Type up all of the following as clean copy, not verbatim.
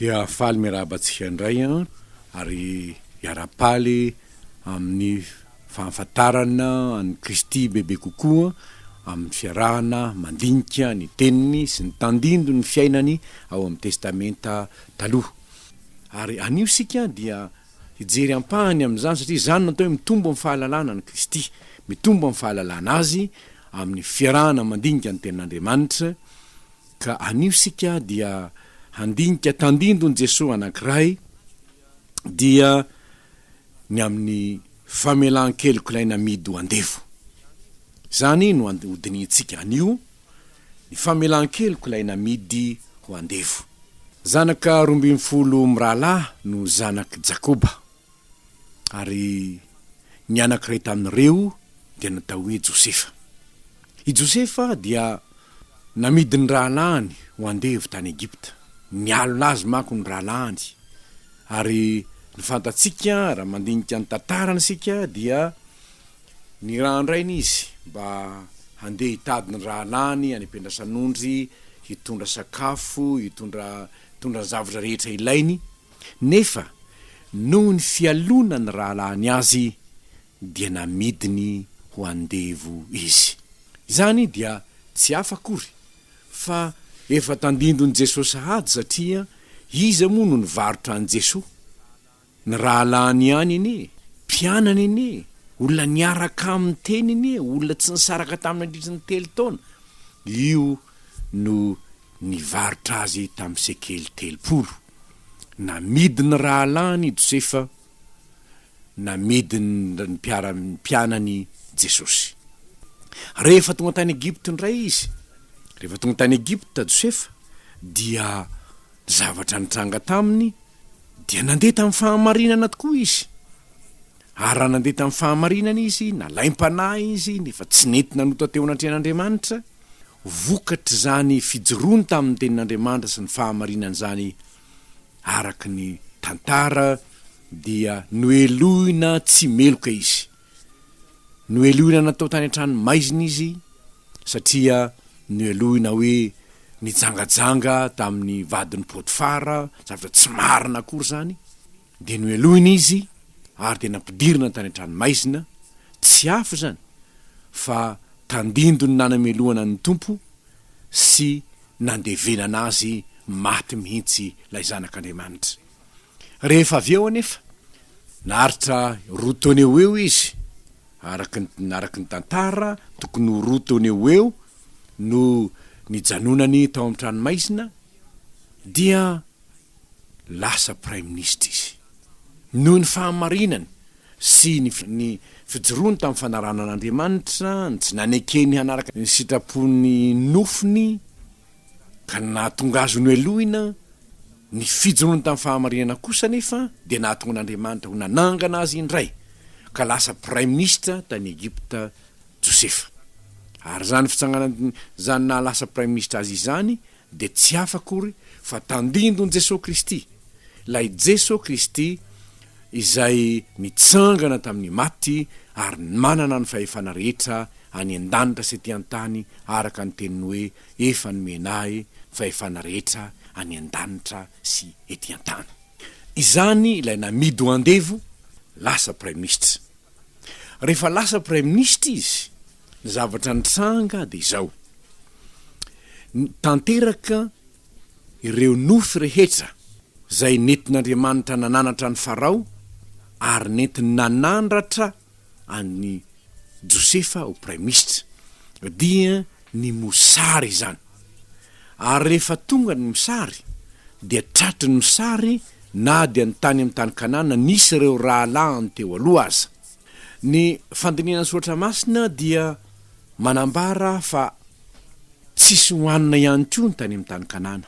Dia faly miarahaba antsika indray an, ary hiara-paly amin'ny fahafantarana an'i Kristy bebe kokoa amin'ny fiarahana mandinika ny Teniny sy ny tandindon'ny fiainany ao amin'ny Testamenta Taloha. Ary anio isika dia hijery ampahany amin'izany satria izany no atao hoe mitombo amin'ny fahalalana an'i Kristy, mitombo amin'ny fahalalana Azy amin'ny fiarahana mandinika ny Tenin'Andriamanitra, Ka anio isika dia handinika tandindon'i Jesoa anankiray, dia ny amin'ny famelan-kelok'ilay namidy ho andevo. Izany no hodinihintsika anio, ny famelan-kelok'ilay namidy ho andevo. Zanaka 12 mirahalahy no zanak'i Jakoba. Ary ny anankiray tamin'ireo dia natao hoe Josefa. I Josefa dia namidin'ny rahalahiny ho andevo tany Egypta. Nialona azy manko ny rahalahiny. Ary ny fantatsika, raha mandinika ny tantarany isika, dia nirahan-drainy izy mba handeha hitady ny rahalahiny any am-piandrasan'ondry, hitondra sakafo, hitondra hitondra ny zavatra rehetra ilainy. Nefa noho ny fialonan'ny rahalahiny azy dia namidiny ho andevo izy. Izany dia tsy hafa akory fa efa tandindon'i Jesoa sahady satria iza moa no nivarotra an'i Jesoa? Ny rahalahiny ihany anie, mpianany anie, olona niaraka aminy teny anie, olona tsy nisaraka taminy nandritry ny telo taona. Io no nivarotra azy tamin'ny sekely 30. Namidy ny rahalahiny i Josefa, namidy ny mpiara-mpianany Jesosy. Rehefa tonga tany Egypta indray izy, rehefa tonga tany Egypta Josefa, dia ny zavatra nitranga taminy dia nandeha tamin'ny fahamarinana tokoa izy. Ary raha nandeha tamin'ny fahamarinana izy, nalaim-panahy izy, nefa tsy nety nanota teo anatrehan'Andriamanitra, vokatr'izany fijoroany tamin'ny tenin'Andriamanitra sy ny fahamarinany izany araka ny tantara dia nohelohina tsy meloka izy. Nohelohina natao tany an-trano maizina izy satria nohelohina hoe nijangajanga tamin'ny vadin'i Potifara, zavatra tsy marina akory izany. Dia nohelohina izy ary dia nampidirina tany an-tranomaizina, tsy hafa izany fa tandindon'ny nanamelohana ny Tompo sy nandevenana azy maty mihitsy ilay Zanak'Andriamanitra. Rehefa avy eo anefa, naharitra roa taona eo ho eo izy, araka ny araka ny tantara, tokony ho roa taona eo ho eo no nijanonany tao amin'ny tranomaizina, dia lasa praiminisitra izy. Noho ny fahamarinany sy ny ny fijoroany tamin'ny fanarahana an'Andriamanitra, ny tsy nanekeny hanaraka ny sitrapon'ny nofony ka nahatonga azy ho nohelohina, ny fijoroany tamin'ny fahamarinana kosa anefa dia nahatonga an'Andriamanitra ho nanangana azy indray ka lasa praiminisitra tany Egypta Josefa. Ary izany fitsanganana izany nahalasa praiminisitra azy izany dia tsy hafa akory fa tandindon'i Jesoa Kristy, ilay Jesoa Kristy izay nitsangana tamin'ny maty ary manana ny fahefana rehetra any an-danitra sy ety an-tany araka ny teniny hoe efa nomena ahy ny fahefana rehetra any an-danitra sy ety an-tany. Izany ilay namidy ho andevo lasa praiminisitra. Rehefa lasa praiminisitra izy, ny zavatra nitranga dia izao, tanteraka ireo nofy rehetra izay nentin'Andriamanitra nananatra an'i Farao ary nentiny nanandratra an'i Josefa ho praiminisitra, dia ny mosary izany. Ary rehefa tonga ny mosary, dia tratry ny mosary na dia ny tany amin'ny tany Kanana nisy ireo rahalahiny teo aloha aza. Ny fandinihana ny Soratra Masina dia manambara fa tsisy hohanina ihany koa ny tany amin'ny tany Kanana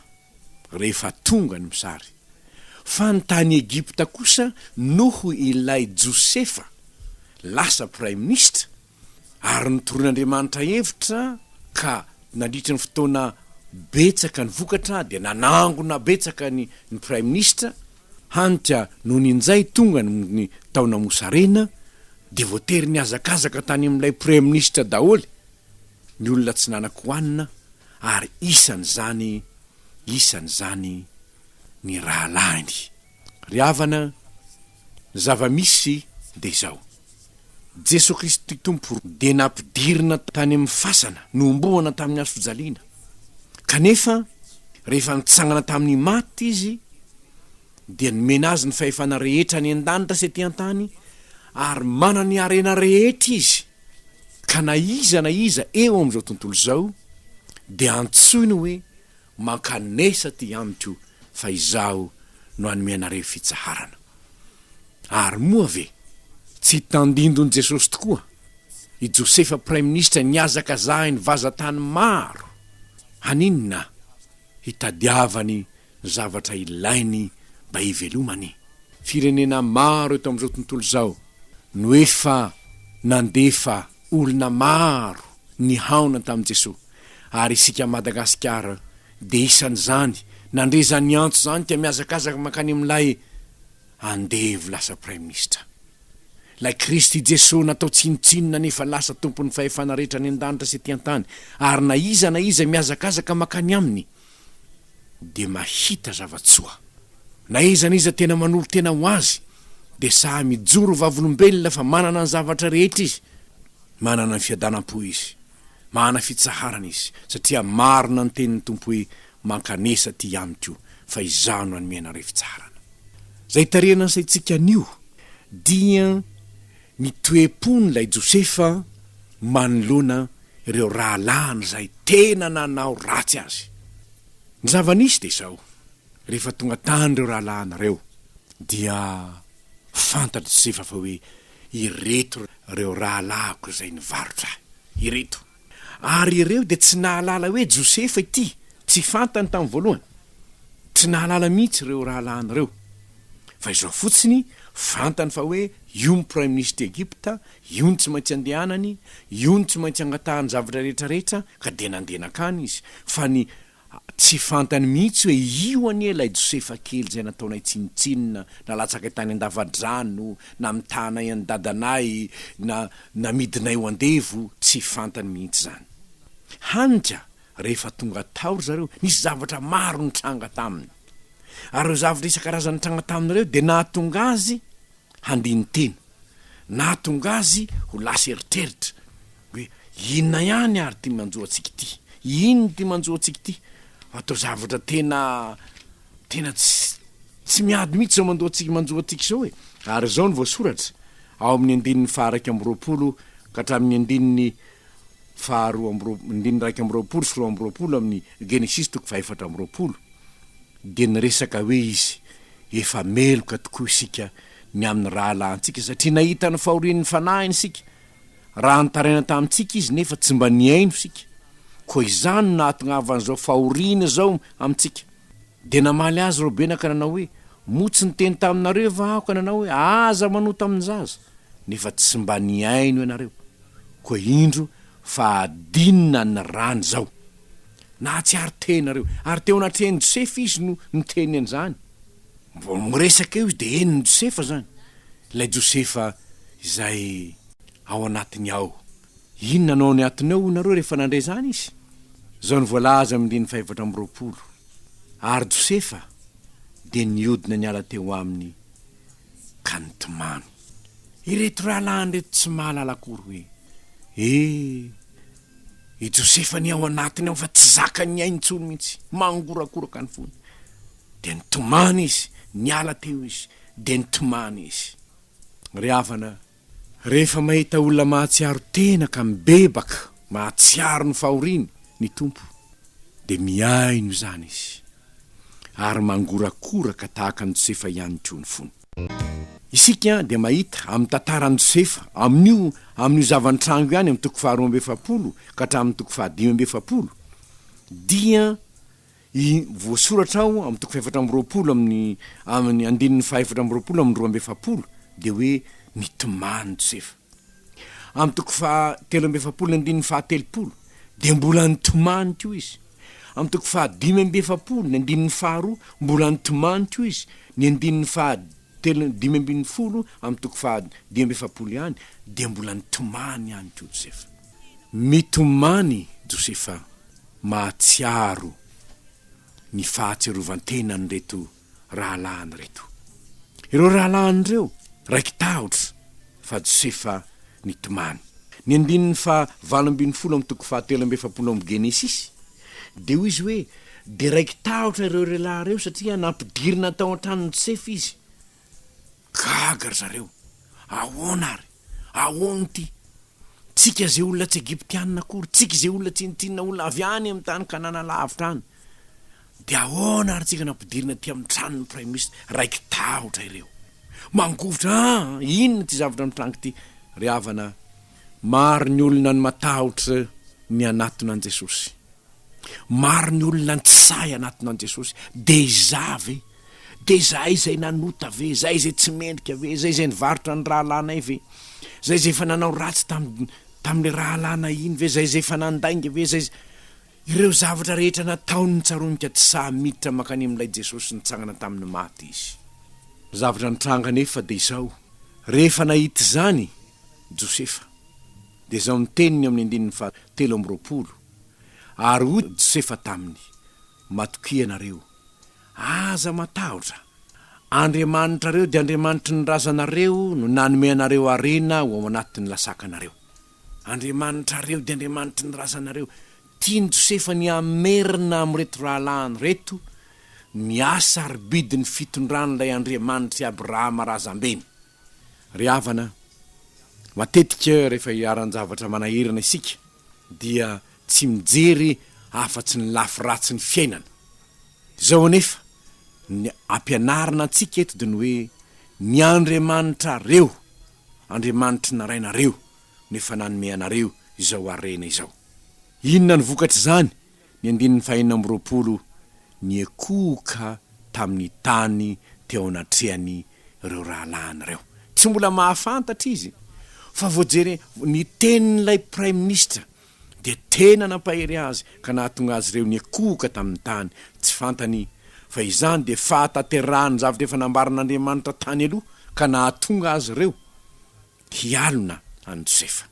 rehefa tonga ny mosary. Fa ny tany Egypta kosa noho ilay Josefa lasa praiminisitra Ary notoroin'Andriamanitra hevitra ka nandritry ny fotoana betsaka ny vokatra dia nanangona betsaka ny ny praiminisitra, hany ka nony injay tonga ny taona mosarena dia voatery nihazakazaka tany amin'ilay praiminisitra daholo ny olona tsy nanan-kohanina ary isan'izany isan'izany. ny rahalahiny. Ry havana, ny zava-misy dia izao, Jesoa Kristy Tompo dia nampidirina tany amin'ny fasana, nohomboana tamin'ny hazo fijaliana. Kanefa, rehefa nitsangana tamin'ny maty Izy, dia nomena Azy ny fahefana rehetra any an-danitra sy ety an-tany, ary manana ny harena rehetra Izy. Ka na iza na iza eo amin'izao tontolo izao, dia antsoiny hoe, Mankanesa aty amiko fa izaho no hanome anareo fitsaharana. Ary moa ve tsy tandindon'i Jesosy tokoa i Josefa praiminisitra nihazakazahiny vazantany maro haninona hitadiavany ny zavatra ilainy mba hivelomany? Firenena maro eto amin'izao tontolo izao no efa nandefa olona maro nihaona tamin'i Jesosy ary isika Madagasikara dia isan'izany nandre izany antso izany ka mihazakazaka mankany amin'ilay andevo lasa praiminisitra. Ilay Kristy Jesoa natao tsinontsinona nefa lasa tompon'ny fahefana rehetra any an-danitra sy ety an-tany ary na iza na iza mihazakazaka mankany aminy dia mahita zava-tsoa. Na iza na iza tena manolo-tena ho azy dia sahy mijoro vavolombelona fa manana ny zavatra rehetra izy, manana ny fiadanam-po izy. Mahana fitsaharana izy, satria marina ny tenin'ny Tompo hoe, Mankanesa aty amiko, fa Izaho no hanome anareo fitsaharana. Izay itarihana ny saintsika anio dia ny toe-pon'ilay Josefa manoloana ireo rahalahiny izay tena nanao ratsy azy. Ny zava-nisy dia izao, rehefa tonga tany ireo rahalahiny ireo, dia fantatr'i Josefa fa hoe Ireto ireo rahalahiko izay nivarotra ahy. Ireto. Ary ireo dia tsy nahalala hoe Josefa ity. Tsy fantany tamin'ny voalohany. Tsy nahalala mihitsy ireo rahalahiny ireo. Fa izao fotsiny, fantany fa hoe io ny praiminisitry Egypta, io no tsy maintsy andehanany, io no tsy maintsy angatahany zavatra rehetra rehetra, ka dia nandeha nankany izy. Fa ny Tsy fantany mihitsy hoe io anie ilay Josefa kely izay nataonay tsinontsinona, nalatsakay tany an-dava-drano, namitahanay an'i dadanay, na namidinay ho andevo, tsy fantany mihitsy izany. Hany ka rehefa tonga tao ry zareo, nisy zavatra maro nitranga taminy. Ary ireo zavatra isan-karazany nitranga taminy ireo dia nahatonga azy handini-tena, nahatonga azy ho lasa eritreritra hoe inona ihany ary ity manjo antsika ity, inona ity manjo antsika ity, fa toa zavatra tena tena tsy tsy miady mihitsy izao manjo antsika manjo antsika izao e! Ary izao no voasoratra ao amin'ny andininy faha-21 ka hatramin'ny andininy faharoa amby roa andininy 21 sy 22 amin'ny Genesisy toko faha-24 dia niresaka hoe izy Efa meloka tokoa isika ny amin'ny rahalahintsika, satria nahita ny fahorian'ny fanahiny isika, raha nitaraina tamintsika izy, nefa tsy mba nihaino isika. Koa izany no nahatongavan'izao fahoriana izao amintsika. Dia namaly azy Robena ka nanao hoe, Moa tsy niteny taminareo va aho ka nanao hoe, Aza manota amin'ny zaza? Nefa tsy mba nihaino ianareo. Koa indro fa adinina ny rany izao. Nahatsiaro tena ireo. Ary teo anatrehan'i Josefa izy no niteny an'izany. Vao miresaka eo izy dia henon'i Josefa izany. Ilay Josefa izay ao anatiny ao. Inona no ao anatiny ao hoy nareo rehefa nandre izany izy? Izao no voalaza amin'ny andininy fahefatra amby 20, Ary Josefa dia nihodina niala teo aminy ka nitomany. Ireto rahalahiny ireto tsy mahalala akory hoe, E! I Josefa anie ao anatiny ao fa tsy zakan'ny ainy intsony mihitsy, mangorakoraka ny fony. Dia nitomany izy, niala teo izy, dia nitomany izy. Ry havana, rehefa mahita olona mahatsiaro tena ka mibebaka, mahatsiaro ny fahoriany ny Tompo, dia mihaino izany Izy, ary mangorakoraka tahaka an'i Josefa ihany koa ny fony. Isika dia mahita amin'ny tantaran'i Josefa, amin'io amin'io zava-nitranga io ihany, amin'ny toko faharoa amby efapolo ka hatramin'ny toko fahadimy amby efapolo, dia i voasoratra ao amin'ny toko fahefatra amby 20 amin'ny amin'ny andininy fahefatra amby 20 amin'ny 42 dia hoe nitomany Josefa. Amin'ny toko faha 43 ny andininy faha 30 dia mbola nitomany koa izy. Amin'ny toko faha 45 ny andininy faharoa mbola nitomany koa izy. Ny andininy faha telo 15 amin'ny toko faha 45 ihany dia mbola nitomany ihany koa Josefa. Mitomany Josefa mahatsiaro ny fahatsiarovan-tenan'ireto. rahalahiny ireto. Ireo rahalahiny ireo raiki-tahotra fa Josefa nitomany. Ny andininy faha 18 amin'ny toko faha 43 amin'ny Genesisy dia hoy izy hoe, Dia raiki-tahotra ireo lehilahy ireo satria nampidirina tao an-tranon'i Josefa izy. Gaga ry zareo. Ahoana ary? Ahoana ity? Tsika izay olona tsy Egyptiana akory, tsika izay olona tsinontsinona, olona avy any amin'ny tany Kanana lavitra any. Dia ahoana ary tsika nampidirina aty amin'ny tranon'ny Praiminisitra? Raiki-tahotra ireo. Mangovitra, ah, inona ity zavatra mitranga ity? Ry havana, maro ny olona ny matahotra ny hanatona an'i Jesosy. Maro ny olona ny tsy sahy hanatona an'i Jesosy. Dia izaho ve? Dia izahay izay nanota ve? Izahay izay tsy mendrika ve? Izahay izay nivarotra ny rahalahinay ve? Izahay izay efa nanao ratsy tamin'ny tamin'ilay rahalahinay iny ve? Izahay izay efa nandainga ve? Izahay izay Ireo zavatra rehetra nataony notsaroany ka tsy sahy miditra mankany amin'ilay Jesosy nitsangana tamin'ny maty izy. Ny zavatra nitranga anefa dia izao, rehefa nahita izany Josefa, dia izao ny teniny eo amin'ny andininy faha 23, Ary hoy Josefa taminy, Matokia ianareo, Aza matahotra. Andriamanitrareo dia Andriamanitry ny razanareo no nanome anareo harena ho ao anatin'ny lasakanareo. Andriamanitrareo dia Andriamanitry ny razanareo. Tian'i Josefa ny hamerina amin'ireto rahalahiny ireto ny hasarobidin'ny fitondran'ilay Andriamanitr'i Abrahama razambeny. Ry havana, matetika rehefa iharan-javatra manahirana isika dia tsy mijery afa-tsy ny lafy ratsin'ny fiainana. Izao anefa, ny ampianarina antsika eto dia ny hoe, ny Andriamanitrareo, Andriamanitry ny rainareo, no efa nanome anareo izao harena izao. Inona no vokatr'izany? Ny andininy fahenina amby 20, Niekohoka tamin'ny tany teo anatrehany ireo rahalahiny ireo. Tsy mbola mahafantatra izy fa vao jere ny tenin'ilay praiminisitra dia tena nampahery azy ka nahatonga azy ireo niekohoka tamin'ny tany. Tsy fantany fa izany dia fahatanterahan'ny zavatra efa nambaran'Andriamanitra tany aloha ka nahatonga azy ireo hialona an'i Josefa.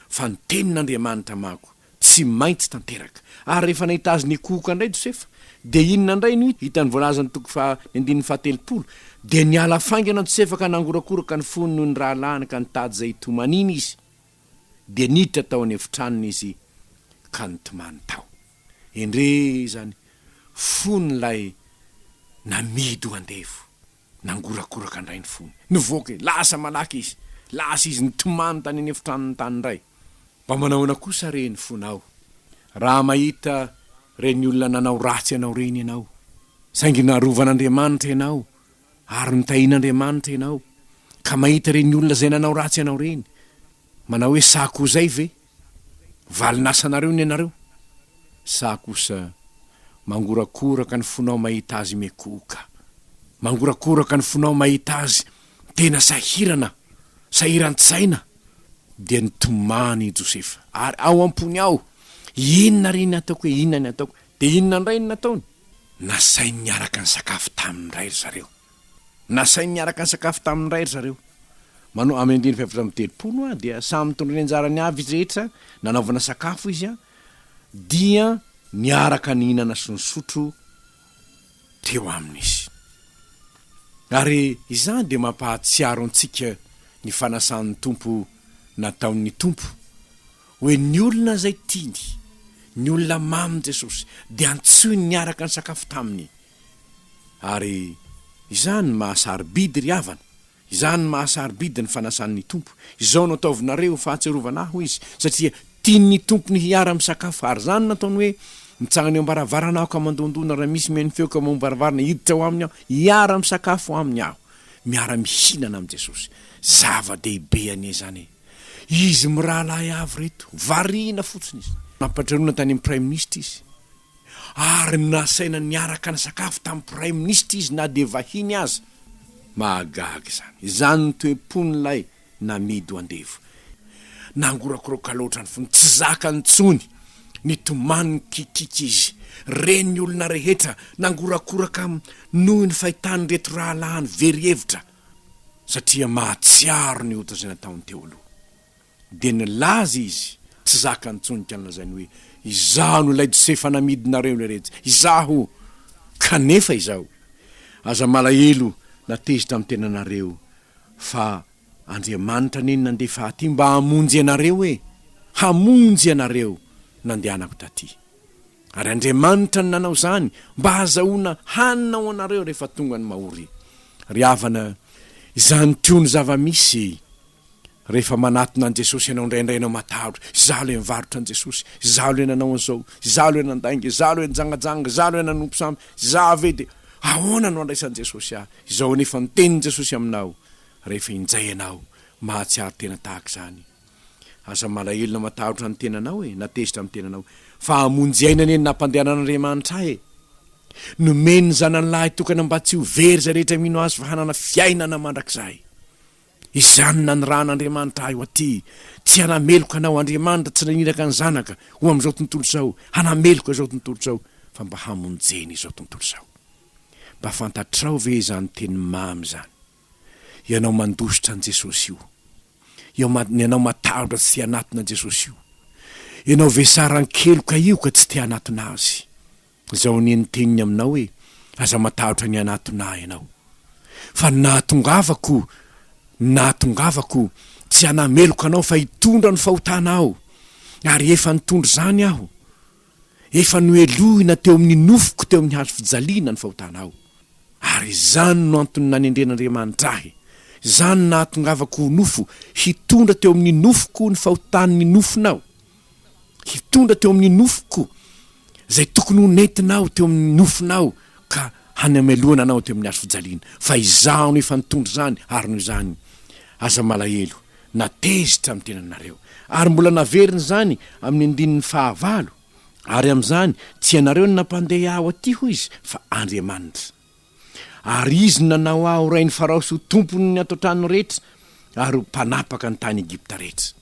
Fa ny tenin'Andriamanitra manko tsy maintsy tanteraka. Ary rehefa nahita azy nikohoka indray Josefa, dia inona indray no hitany voalazan'ny toko faha ny andininy faha-30? Dia niala faingana Josefa ka nangorakoraka ny fony noho ny rahalahiny ka nitady izay hitomaniana izy. Dia niditra tao an'efitranony izy ka nitomany tao. Endrey izany fon'ilay namidy ho andevo! Nangorakoraka indray ny fony. Nivoaka izy. Lasa malaky izy. Lasa izy nitomany tany an'efitranony tany indray. Mba manahoana kosa re ny fonao raha mahita ireny olona nanao ratsy anao ireny ianao, saingy narovan'Andriamanitra ianao ary notahian'Andriamanitra ianao, ka mahita ireny olona izay nanao ratsy anao ireny, manao hoe saha koa izay ve? Valin'asanareo ny anareo? Sa kosa mangorakoraka ny fonao mahita azy mikohoka? Mangorakoraka ny fonao mahita azy tena sahirana, sahiran-tsaina? Dia nitomany i Josefa, ary ao am-pony ao, Inona re ny ataoko e? Inona ny ataoko? Dia inona indray no nataony? Nasainy niaraka nisakafo taminy indray ry zareo. Nasainy niaraka nisakafo taminy indray ry zareo. Mano, amin'ny andininy faha-34 a, dia samy nitondra ny anjarany avy izy rehetra, nanaovana sakafo izy a, dia niaraka nihinana sy nisotro teo aminy izy. Ary izany dia mampahatsiaro antsika ny fanasan'ny Tompo nataon'ny Tompo, hoe ny olona izay tiany, ny olona mamin'i Jesosy, dia antsoiny niaraka nisakafo taminy. Ary izany no maha-sarobidy ry havana, Izany no maha-sarobidy ny fanasan'ny Tompo. Izao no ataovinareo ho fahatsiarovana Ahy, hoy Izy, satria tian'ny Tompo ny hiara-misakafo. Ary izany no nataony hoe, Mitsangana eo am-baravarana Aho ka mandondona, raha misy mihaino feo ka mamoha varavarana, hiditra ao Aminy Aho, hiara-misakafo Aminy Aho. Miara-mihinana amin'i Jesosy. Zava-dehibe anie izany e! Izy mirahalahy avy ireto, variana fotsiny izy. Nampandroana tany amin'ny Praiminisitra izy. Ary nasaina niaraka nisakafo tamin'ny Praiminisitra izy na dia vahiny aza. Mahagaga izany. Izany ny toe-pon'ilay namidy ho andevo. Nangorakoraka loatra ny fony, tsy zakany intsony. Nitomany nikikiky izy. Ren'ny olona rehetra nangorakoraka noho ny fahitan'ireto rahalahiny very hevitra, satria mahatsiaro ny ota izay nataony teo aloha. Dia nilaza izy, tsy zakany intsony ka nolazainy hoe, Izaho no ilay Josefa namidinareo leretsy, izaho! Kanefa izao, Aza malahelo na tezitra amin'ny tenanareo fa Andriamanitra anie no nandefa ahy aty mba hamonjy anareo e! Hamonjy anareo nandehanako taty. Ary Andriamanitra no nanao izany mba hahazahoana hanina ho anareo rehefa tonga ny mahory. Ry havana, izany koa no zava-misy rehefa manatona an'i Jesosy ianao indraindray ianao matahotra, izaho ilay nivarotra an'i Jesosy, izaho ilay nanao an'izao, izaho ilay nandainga, izaho ilay nijangajanga, izaho ilay nanompo sampy, izaho ve dia ahoana no handraisan'i Jesosy ahy? Izao anefa ny tenin'i Jesosy aminao rehefa injay ianao mahatsiaro tena tahaka izany. Aza malahelo na matahotra ny tenanao e, na tezitra amin'ny tenanao, fa hamonjy aina anie ny nampandehanan'Andriamanitra ahy e! Nomeny ny Zanany lahy tokana mba tsy ho very izay rehetra mino Azy fa hanana fiainana mandrakizay. Izany no nanirahan'Andriamanitra ahy ho aty, tsy hanameloka anao, Andriamanitra tsy naniraka ny Zanaka ho amin'izao tontolo izao, hanameloka izao tontolo izao, fa mba hamonjeny izao tontolo izao. Mba fantatrao ve izany teny mamy izany? Ianao mandositra an'i Jesosy io. Ianao matahotra tsy te hanatona an'i Jesosy io. Ianao vesaran-keloka io ka tsy te hanatona Azy. Izao anie ny teniny aminao hoe, aza matahotra ny hanatona Ahy ianao. Fa ny nahatongavako, ny nahatongavako, tsy hanameloka anao fa hitondra ny fahotanao. Ary efa nitondra izany Aho. Efa nohelohina teo amin'ny nofoko teo amin'ny hazo fijaliana ny fahotanao. Ary izany no antony nanendren'Andriamanitra ahy. Izany no nahatongavako ho nofo, hitondra teo amin'ny nofoko ny fahotan'ny nofonao. Hitondra teo amin'ny nofoko izay tokony ho nentinao teo amin'ny nofonao ka hanamelohana anao teo amin'ny hazo fijaliana. Fa izaho no efa nitondra izany, ary noho izany, aza malahelo na tezitra amin'ny tenanareo. Ary mbola naverina izany amin'ny andininy fahavalo, Ary amin'izany, tsy ianareo no nampandeha ahy ho aty, hoy izy, fa Andriamanitra. Ary Izy no nanao ahy ho rain'i Farao sy ho tompon'ny ato an-tranony rehetra, ary ho mpanapaka ny tany Egypta rehetra.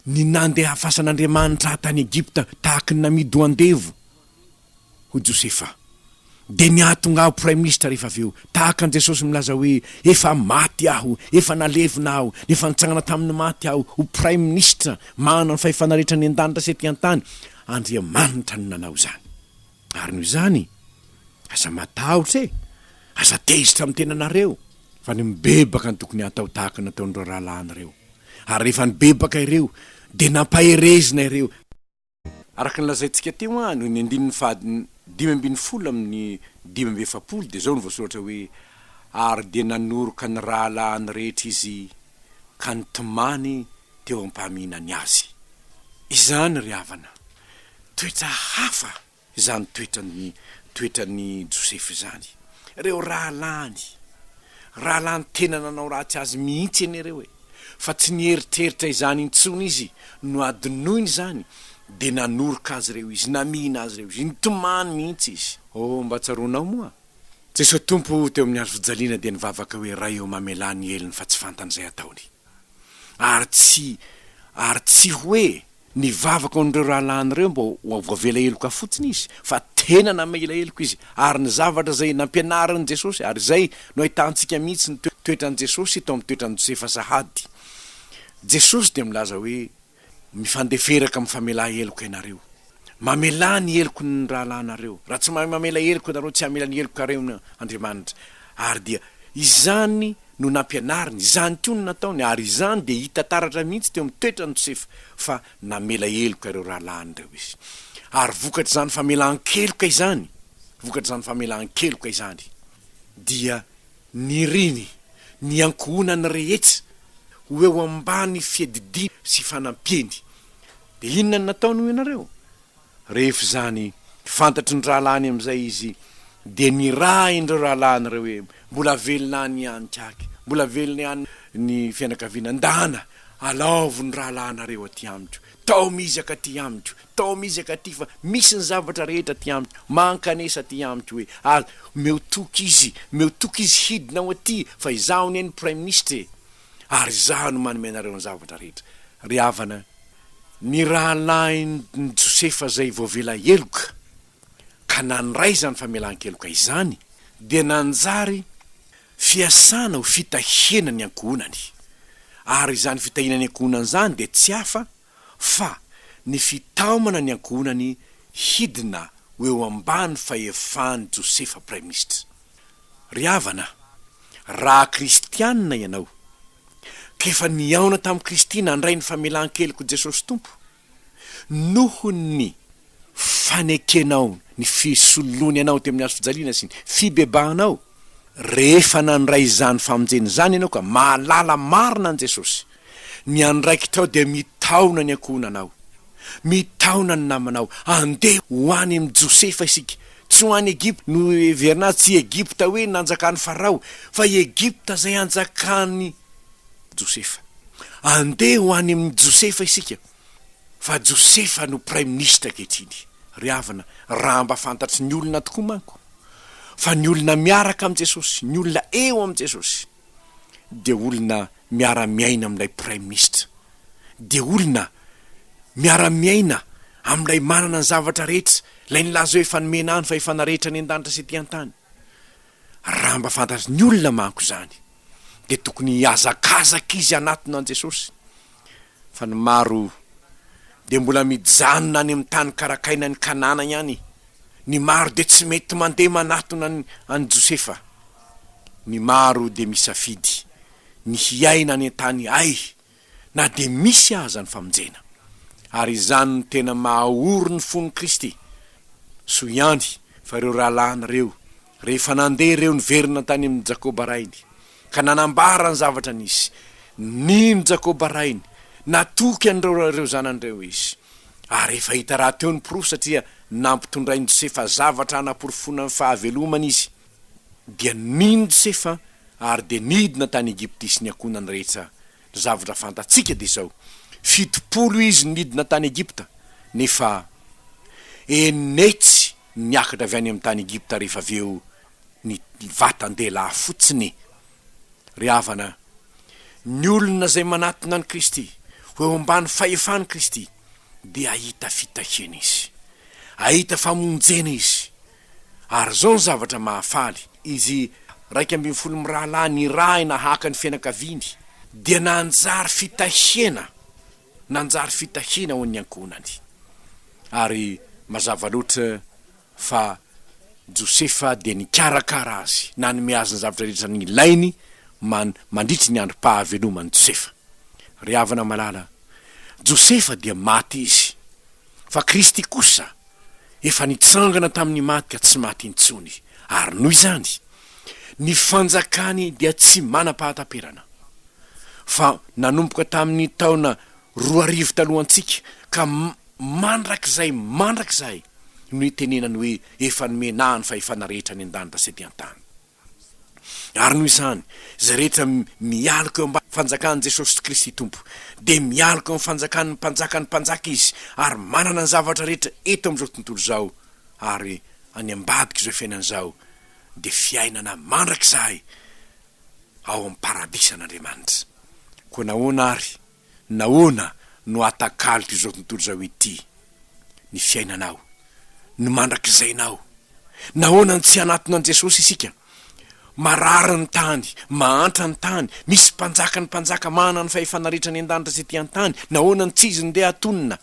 Ny nandehafasan'Andriamanitra ahy tany Egypta tahaky ny namidy ho andevo, hoy Josefa. Dia niatonga aho praiminisitra rehefa avy eo, tahaka an'i Jesosy milaza hoe, Efa maty aho, efa nalevina aho, efa nitsangana tamin'ny maty aho, ho praiminisitra, manana ny fahefana rehetra any an-danitra sy ety an-tany. Andriamanitra no nanao izany. Ary noho izany, aza matahotra e! Aza tezitra amin'ny tenanareo, fa ny mibebaka no tokony hatao tahaka ny nataon'ireo rahalahinareo. Ary rehefa nibebaka ireo, dia nampaherezina ireo. Araka ny lazaintsika teo an, ny andininy faha 15 amin'ny 45 dia izao no voasoratra hoe, Ary dia nanoroka ny rahalahiny rehetra izy ka nitomany teo am-pamihinany azy. Izany ry havana, toetra hafa Izany toetran'ny toetran'i Josefa izany. Ireo rahalahiny, rahalahiny tena nanao ratsy azy mihitsy anie ireo e! Fa tsy nieritreritra izany intsony izy, nohadinoiny izany, dia nanoroka azy ireo izy, namihina azy ireo izy, nitomany mihitsy izy. Oh, mba tsaroanao moa? Jesoa Tompo teo amin'ny hazo fijaliana dia nivavaka hoe, Ray ô, mamelà ny helony fa tsy fantany izay ataony. Ary tsy, ary tsy hoe Nivavaka ho an'ireo rahalahiny ireo mba ho voavela heloka fotsiny izy, fa tena namela heloka izy, ary ny zavatra izay nampianarin'i Jesosy, ary izay no ahitantsika mihitsy ny toetran'i Jesosy tao amin'ny toetran'i Josefa sahady. Jesosy dia milaza hoe, Mifandeferaka amin'ny famelà heloka ianareo. Mamelà ny heloky ny rahalahinareo. Raha tsy mahay mamela heloka ianareo, tsy hamela ny helokareo Andriamanitra. Ary dia izany no nampianariny, izany koa no nataony, ary izany dia hita taratra mihitsy teo amin'ny toetran'i Josefa fa namela heloka ireo rahalahiny ireo izy. Ary vokatr'izany famelan-keloka izany, vokatr'izany famelan-keloka izany, dia niriny ny ankohonany rehetra ho eo ambany fiadidiany sy fanampiany. Dia inona no nataony hoy ianareo? Rehefa izany, fantatry ny rahalahiny amin'izay izy, dia nirahin'ireo rahalahiny ireo hoe, Mbola velona any ihany kaky, mbola velona ihany ny fianakaviana, ndana, alaovy ny rahalahinareo aty amiko, taomy izy akaty amiko, taomy izy akaty fa misy ny zavatra rehetra aty amiko, mankanesa aty amiko hoe, ary omeo toky izy, omeo toky izy hidina ho aty fa izaho anie ny praiminisitra e, ary izaho no manome anareo ny zavatra rehetra. Ry havana, Ny rahalahin'i Josefa izay voavela heloka ka nandray izany famelan-keloka izany dia nanjary fiasana ho fitahiana ny ankohonany. Ary izany fitahiana ny ankohonany izany dia tsy hafa fa ny fitaomana ny ankohonany hidina ho eo ambany fahefan'i Josefa praiminisitra. Ry havana, raha kristianina ianao, ka efa nihaona tamin'i Kristy nandray ny famelan-kelok'i Jesosy Tompo, noho ny fanekenao ny fisoloany anao teo amin'ny hazo fijaliana sy ny fibebahanao, rehefa nandray izany famonjena izany ianao ka mahalala marina an'i Jesosy, ny andraikitrao dia mitaona ny ankohonanao, mitaona ny namanao, andeha ho any amin'i Josefa isika, tsy ho any Egypta, no heverina azy, tsy Egypta hoe nanjakan'i Farao, fa Egypta izay anjakan'i Josefa. Andeha ho any amin'i Josefa isika, fa Josefa no praiminisitra ankehitriny. Ry havana, raha mba fantatry ny olona tokoa manko, fa ny olona miaraka amin'i Jesosy, ny olona eo amin'i Jesosy, dia olona miara-miaina amin'ilay praiminisitra, dia olona miara-miaina amin'ilay manana ny zavatra rehetra, ilay nilaza hoe efa nomena ahy ny fahefana rehetra any an-danitra sy ety an-tany. Raha mba fantatry ny olona manko izany, dia tokony hihazakazaka izy hanatona an'i Jesosy. Fa ny maro dia mbola mijanona any amin'ny tany karakaina any Kanana ihany. Ny maro dia tsy mety mandeha manatona an'i Josefa. Ny maro dia misafidy ny hiaina any an-tany hay na dia misy aza ny famonjena. Ary izany no tena maha-ory ny fon'i Kristy. Soa ihany fa ireo rahalahiny ireo, rehefa nandeha ireo niverina tany amin'i Jakoba rainy, ka nanambara ny zavatra nisy, nino Jakoba rainy, natoky an'ireo ireo zanany ireo izy. Ary efa hita rahateo ny porofo satria nampitondrain'i Josefa zavatra hanaporofoana ny fahavelomany izy. Dia nino Josefa ary dia nidina tany Egypta izy sy ny ankohonany rehetra. Ny zavatra fantatsika dia izao, 70 izy nidina tany Egypta, nefa enetsy niakatra avy any amin'ny tany Egypta rehefa avy eo ny vatan-dehilahy fotsiny. Ry havana, ny olona izay manatona an'i Kristy, ho eo ambany fahefan'i Kristy, dia hahita fitahiana izy. Hahita famonjena izy. Ary izao ny zavatra mahafaly, izy 11 mirahalahy nirahina haka ny fianakaviany dia nanjary fitahiana, nanjary fitahiana ho an'ny ankohonany. Ary mazava loatra fa Josefa dia nikarakara azy, nanome azy ny zavatra rehetra nilainy man, mandritry ny androm-pahaveloman'i Josefa. Ry havana malala, Josefa dia maty izy, fa Kristy kosa efa nitsangana tamin'ny maty ka tsy maty intsony, ary noho izany, ny fanjakany dia tsy manam-pahataperana, fa nanomboka tamin'ny taona 2000 talohantsika ka mandrakizay mandrakizay no itenenany hoe efa nomena ahy ny fahefana rehetra any an-danitra sy ety an-tany. Ary noho izany, izay rehetra mialoka eo ambany fanjakan'i Jesosy Kristy Tompo, dia mialoka eo amin'ny fanjakan'ny Mpanjakan'ny mpanjaka izy, ary manana ny zavatra rehetra eto amin'izao tontolo izao, ary any ambadik'izao fiainana izao, dia fiainana mandrakizay ao amin'ny paradisan'Andriamanitra. Koa nahoana àry Nahoana no atakaloko izao tontolo izao ity ny fiainanao, ny mandrakizainao? Nahoana no tsy hanatona an'i Jesosy isika? Marary ny tany, mahantra ny tany, misy mpanjaka ny mpanjaka manana ny fahefana rehetra any an-danitra sy ety an-tany, nahoana no tsy izy no ndeha hatonina?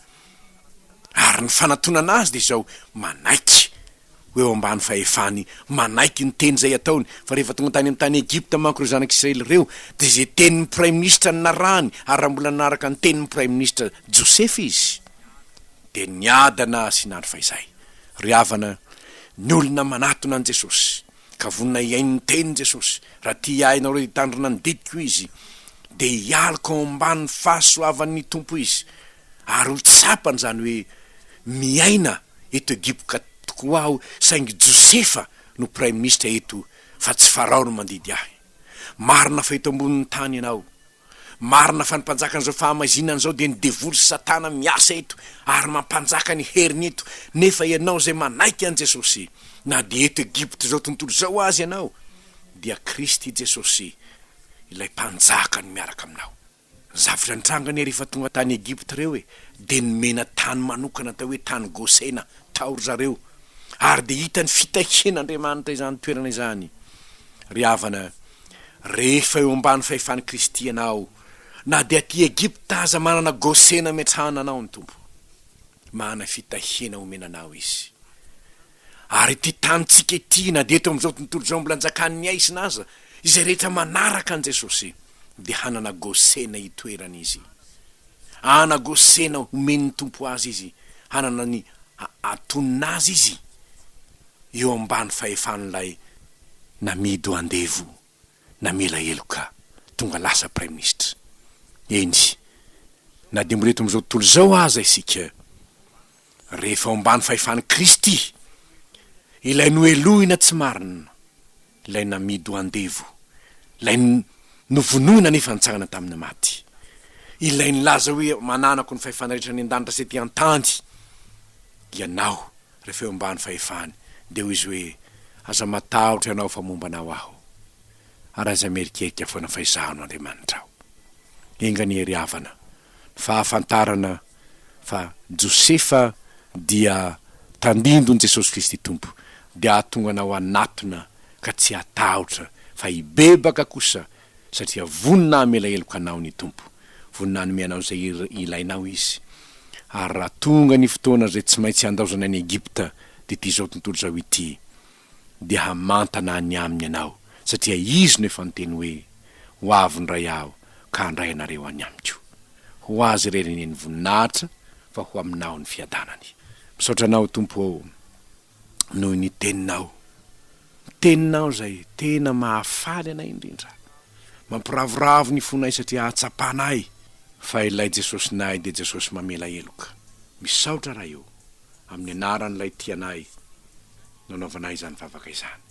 Ary ny fanatonana azy dia izao, manaiky ho eo ambany fahefany, manaiky ny teny izay ataony, fa rehefa tonga tany amin'ny tany Egypta manko ireo zanak'Israely ireo, dia izay tenin'ny praiminisitra no narahany, ary raha mbola nanaraka ny tenin'ny praiminisitra Josefa izy, dia niadana sy nandry fahizay. Ry havana, ny olona manatona an'i Jesosy, ka vonona hihaino ny tenin'i Jesosy, raha tia ahy ianareo hitandrina ny didiko izy, dia hialoka ao ambany fahasoavan'ny Tompo izy, ary ho tsapany izany hoe miaina eto Egypka tokoa aho saingy Josefa no praiminisitra eto fa tsy Farao no mandidy ahy. Marina fa eto ambonin'ny tany ianao. Marina fa ny mpanjakan'izao fahamaizinana izao dia ny devoly sy satana miasa eto ary mampanjaka ny heriny eto nefa ianao izay manaiky an'i Jesosy na dia eto Egypta izao tontolo izao aza ianao dia Kristy Jesosy ilay mpanjaka no miaraka aminao. Zavatra nitranga anie rehefa tonga tany Egypta ireo e, dia nomena tany manokana atao hoe tany Gosena tao ry zareo, ary dia hita ny fitahian'Andriamanitra izany toerana izany. Ry havana, rehefa eo ambany fahefan'i Kristy ianao, na dia aty Egypta aza manana Gosena ametrahana anao ny Tompo. Manana fitahiana omena anao Izy. Ary ity tanintsika ity, na dia eto amin'izao tontolo izao mbola anjakan'ny haizina aza, izay rehetra manaraka an'i Jesosy dia hanana Gosena hitoerana izy. Hana Gosena homen'ny Tompo azy izy, hanana ny hatonina azy izy eo ambany fahefan'ilay namidy ho andevo. namela heloka tonga lasa praiminisitra. Eny, na dia mbola eto amin'izao tontolo izao aza isika, rehefa ao ambany fahefan'i Kristy, ilay nohelohina tsy marina, ilay namidy ho andevo, ilay novonoina nefa nitsangana tamin'ny maty, ilay nilaza hoe mananako ny fahefana rehetra any an-danitra sy ety an-tany, ianao rehefa eo ambany fahefany, dia hoy izy hoe, Aza matahotra ianao fa momba anao aho, ary aza mierikerika foana fa izaho no Andriamanitrao. Enga anie ry havana ny fahafantarana fa Josefa dia tandindon'i Jesosy Kristy Tompo dia hahatonga anao hanatona ka tsy hatahotra fa hibebaka kosa satria vonona hamela heloka anao ny Tompo, vonona hanome anao izay ilainao Izy. Ary raha tonga ny fotoana izay tsy maintsy handaozana an'i Egypta, dia ity izao tontolo izao ity, dia hamantana any aminy ianao, satria Izy no efa niteny hoe, Ho avy indray Aho ka handray anareo any amiko. Ho Azy irery anie ny voninahitra, fa ho aminao ny fiadanany. Misaotra Anao, Tompo ô, noho ny Teninao. Teninao izay tena mahafaly anay indrindra. Mampiravoravo ny fonay satria ahatsapanay fa ilay Jesosinay dia Jesosy mamela heloka. Misaotra Ray o, amin'ny anaran'ilay tia anay no anaovanay izany vavaka izany.